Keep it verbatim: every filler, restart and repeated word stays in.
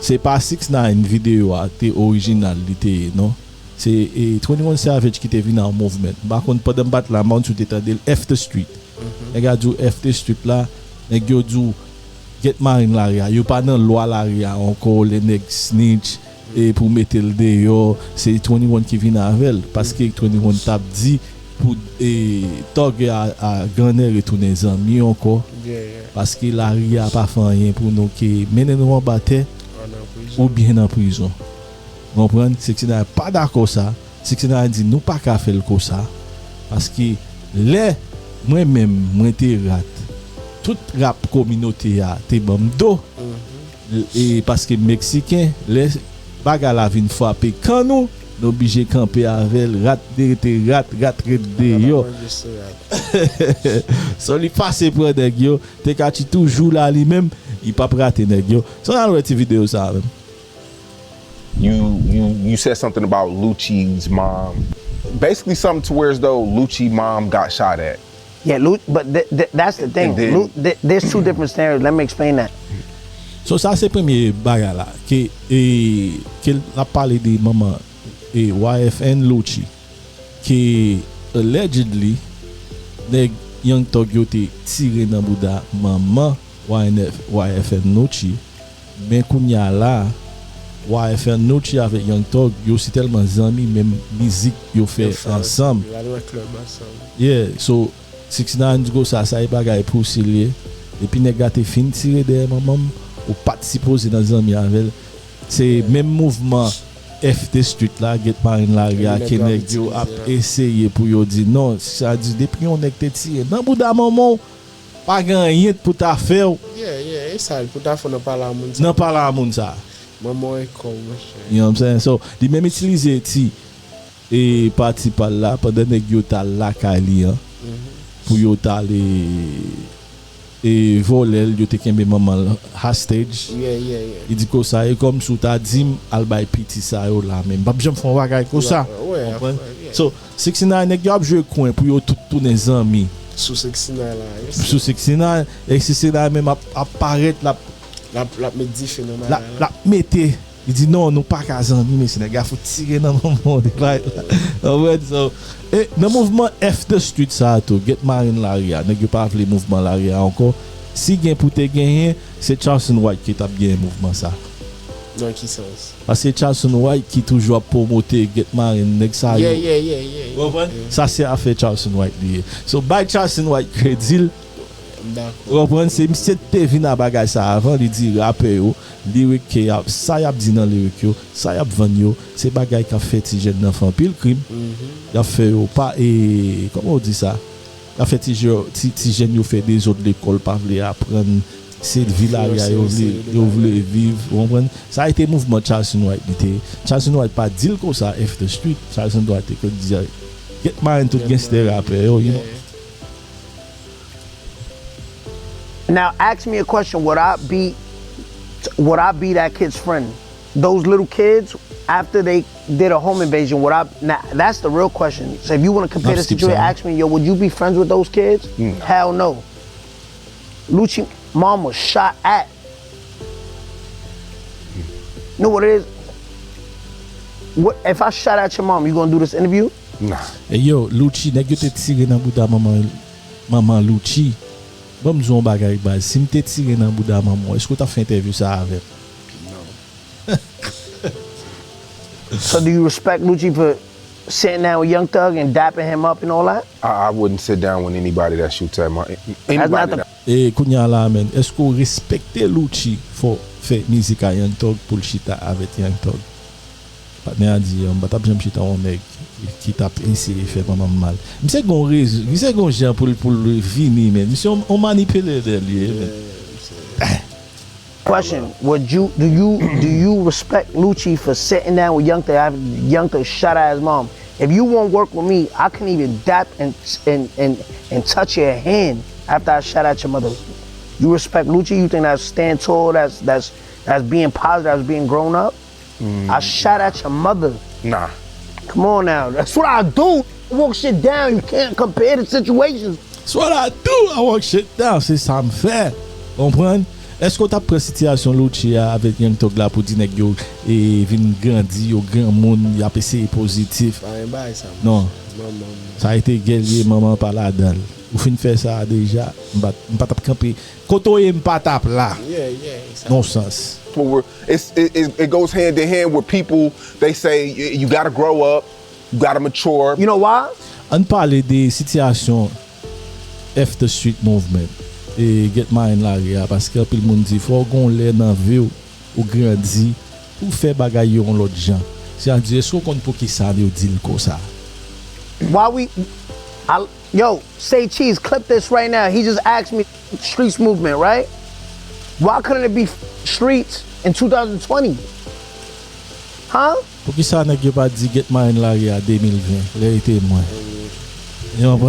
Se pa six nine videyo a te orijinal li te ye, non. Se e, twenty-one Savage ki te vin an movement. M pa konn, pandan m pa t la, m pa konn si w te tande l, F the Street. Nèg a di w F the Street la, nèg yo di w get Marine lari a. Yo pa nan lwa lari a ankò, lè nèg snitch e pou mete l deyò, se twenty-one ki vin avè l. Paske twenty-one t ap di pou e, tòg a, a gannè retounen zanmi ankò. Paske lari a pa fè anyen pou nou ke mennen nou anba tè oubyen nan prizon. Konprann? Sixty-nine pa dakò sa. Sixty-nine di nou pa ka fè l konsa. Paske lè mwen menm, mwen te rat, tout rap kominote a te ban m do. E paske m meksiken, lè bagay la vin frape kan nou, nou oblije kanpe avè l. Rat rete rat, rat ret deyò. So li pase pran nèg yo. Tekachi toujou la li menm, li p ap rate nèg yo. So n al wè ti videyo sa a menm. You you you said something about Lucci's mom. Basically, something to where as though Lucci mom got shot at. Yeah, Lu- but th- th- that's the thing. then- Lu- th- there's two different scenarios. Let me explain that. So sa se premye bagay la ke e, ke l ap pale de manman e, Y F N Lucci ke allegedly nèg Young Thug yo te tire nan bouda manman Y N F, Y F N Lucci. Men kounya la Y F N Lucci avèk Young Thug yo si tèlman zanmi, menm mizik yo fè ansanm. Yeah, so sixty-nine di konsa, sa e bagay pou serye. Depi nèg la te fin tire dèyè manman m, ou pa t sipoze nan zanmi avè l. Se menm mouvman F the Street la, get Marine lari a ke nèg yo ap eseye pou yo di non. Sa di depi yon nèg te tire nan bouda manman w, pa gen anyen pou ta fè w. Yeah, yeah, e sa l pou ta fè w nan pale a moun sa. Nan pale a moun sa. Manman w e kò w, monchè. You know what I'm saying? So, li menm itilize ti e pati pa l la pandan nèg yo t al lakay li an pou yo t al e, e vòlè l, yo te kenbe manman l hostage. Yeah, yeah, yeah. Li di konsa, e kòmsi w ta di m al bay piti sa yo la menm. M p ap janm fè yon bagay konsa. Ouais, Konprann? Ouais, yeah. So, sixty-nine, nèg yo ap jwe kwen pou yo tout tounen zanmi. Sou sixty-nine la. Yes. Sou sixty-nine, e sixty-nine menm ap, ap parèt, l ap L ap, l ap met dife nan l bagay ap, l la. Ap mete. Li di non, nou pa ka zanmi, mesye, nèg la fout tire nan manman w de bagay la. Konprann? So, e nan mouvman F the Street sa a tou, get Marine lari a, nèg yo pa vle mouvman lari a ankò. Si gen pou te genyen, se Charleston White ki t ap genyen mouvman sa. Nan ki sans? Paske Charleston White ki toujou ap pwomote get Marine, nèg sa yo. Yeah, yeah, yeah, yeah. Ou konprann? Sa se afè Charleston White li ye. So, bay Charleston White kredi l. M dakò. Ou konprann? Se misye te vin a bagay sa avan, li di rapè yo, lirik ke y ap, sa y ap di nan lirik yo, sa y ap vann yo, se bagay k ap fè ti jèn nan fè anpil krim. Y ap fè yo pa, e, kòman w di sa? Y ap fè ti jè- ti, ti jèn yo fè dezòd lekòl, pa vle aprann, se vi lari a yo vle, yo vle viv, ou konprann? Sa a te mouvman Charleston White li te ye. Charleston White pa di l konsa, F the Street. Charleston White te konn di, get Marine tout gangster rapè yo, you know. Now ask me a question. Would I be would I be that kid's friend? Those little kids, after they did a home invasion, would I? Now that's the real question. So if you want to compare the situation, ask me, yo, would you be friends with those kids? Hell no. Lucci mom was shot at. You know what it is? What if I shot at your mom? You gonna do this interview? Nah. E yo, Lucci, nèg yo te tire nan bouda manman manman Lucci. Ban m di w yon bagay baz. Si m te tire nan bouda manman w, èske w t ap fè entèvyou sa avè m? So do you respect Lucci for sitting down with Young Thug and dapping him up and all that? I, I wouldn't sit down with anybody that shoots at my anybody. That's not the- That, E kounye a la menm, èske w respekte Lucci fò fè mizik a Young Thug pou l chita avèk Young Thug? Patnè a di, m pa t ap janm chita yon nèg ki, ki t ap eseye fè manman m mal. Misye gon rezon, misye gon jan pou l, pou l vini, men misye yon, yon manipulator li ye, men. Question: Would you do you do you respect Lucci for sitting down with Young Thug after Young Thug shot at his mom? If you won't work with me, I couldn't even dap and and and and touch your hand after I shot at your mother. You respect Lucci? You think that's stand tall? That's that's that's being positive. That's being grown up. I shot at your mother. nah. Come on now. That's what I do. I walk shit down. You can't compare the situations. That's what I do, I walk shit down, se sa m fè. Konprann? Èske w t ap pran sitiyasyon Lucci a avèk Young Thug la pou di nèg yo e vin grandi, yo granmoun, y ap eseye pozitif? Pa gen bagay sa. Non. Manman. Sa rete gè l ye, manman pa ladan l. Ou fin fè sa deja, m pa, m pa t ap kanpe. Kote w ye, m pa t ap la. Yeah, yeah. Sa. Non sans. Where we're, it's, it, it it goes hand in hand where people, they say, "Y- you gotta grow up, you gotta mature." You know why? Ann pale de sitiyasyon F the Street Movement e Get Mine lari a, paske anpil moun di fò w gon lè nan vi w, ou grandi, pou w fè bagay yo yon lòt jan. Sètadi, èske w konn poukisa yo di l konsa? Why we? I, yo, say cheese. Clip this right now. He just asked me streets movement, right? Why couldn't it be streets in two thousand twenty? Huh? Poukisa nèg yo pa di Get Mine lari a de mil ven, lè e te mwen? Yo pran